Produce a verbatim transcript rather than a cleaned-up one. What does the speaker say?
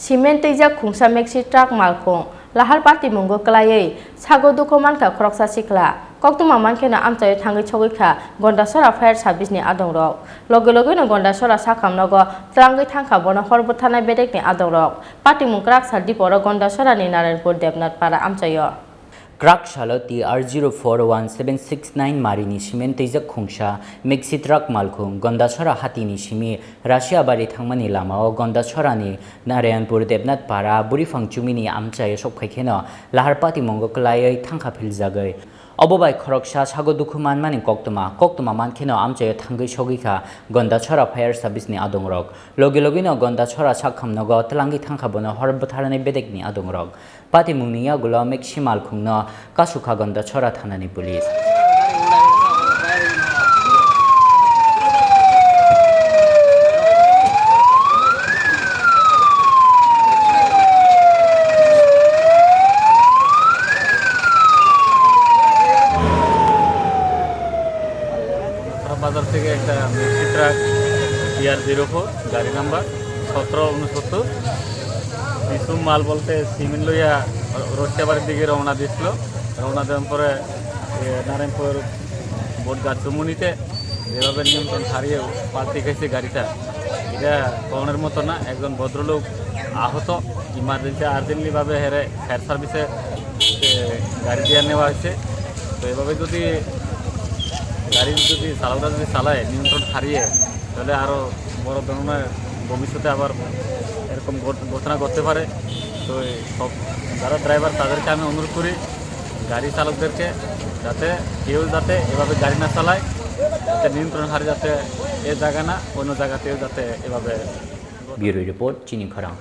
Cement twijak khungsa maxi truck malkhung lahar patimungo kwlaiwi sago dukhu mankha khoroksa sikla. Koktwma mankheno amchaio thangwi sogwikha Gondasora Fire Service ni adongrok. Loge logeno Gondasora sakhamnogo twlangwi thangkha bono hor bwtharnai bedekni adongrok. Patimung kwrak sal diporo Gondasorani Narayanpur Debnath Para amchaio. Kwrak salo T R zero four one seven six nine marini cement twijak khungsa maxi truck malkhung Gondasora hatini simi Russia bari thangmani lamao Gondasorani Narayanpur Debnath Para buriphang chumini amchaio sokphaikheno lahar patimungo kwlaiwi thangkha philjagwi. Obo bai khoroksa sago dukhu manmani koktwma, koktwma mankheno amchaio thangwi sogwikha Gondasora Fire Service ni adongrok. Logi logino Gondasora sakhamnogo twlangwi thangkha bono hor bwtharnai bedekni adongrok. Patimungni yagulo maxi malkhungno kasukha Gondasora thanani police. বাজার থেকে একটা mixer truck B R zero four, গাড়ি number সতেরো উনসত্তর, কিছু মাল বলতে সিমেন্ট লইয়া রসিয়াবাড়ির দিকে রওনা দিছিল। রওনা দেওয়ার পরে এ, নারায়ণপুর বট গাছমুনিতে যেভাবে নিয়ন্ত্রণ হারিয়ে পাল্টি খাইছে গাড়িটা, এটা কখনোর মতো না। একজন ভদ্রলোক আহত, ইমার্জেন্সি আর্জেন্টলি ভাবে হেরে ফায়ার সার্ভিসে এ, গাড়ি দিয়ে নেওয়া হয়েছে। তো এভাবে যদি গাড়ি যদি চালকরা যদি চালায়, নিয়ন্ত্রণ হারিয়ে, তাহলে আরও বড় ধরনের ভবিষ্যতে আবার এরকম ঘট-, ঘটনা ঘটতে পারে। তো এই সব যারা ড্রাইভার, তাদেরকে আমি অনুরোধ করি গাড়ি চালকদেরকে যাতে কেউ যাতে এভাবে গাড়ি না চালায়, যাতে নিয়ন্ত্রণ হারিয়ে যাতে এ জায়গা না অন্য জায়গাতেও যাতে এভাবে। Bureau report, Chini Khorang.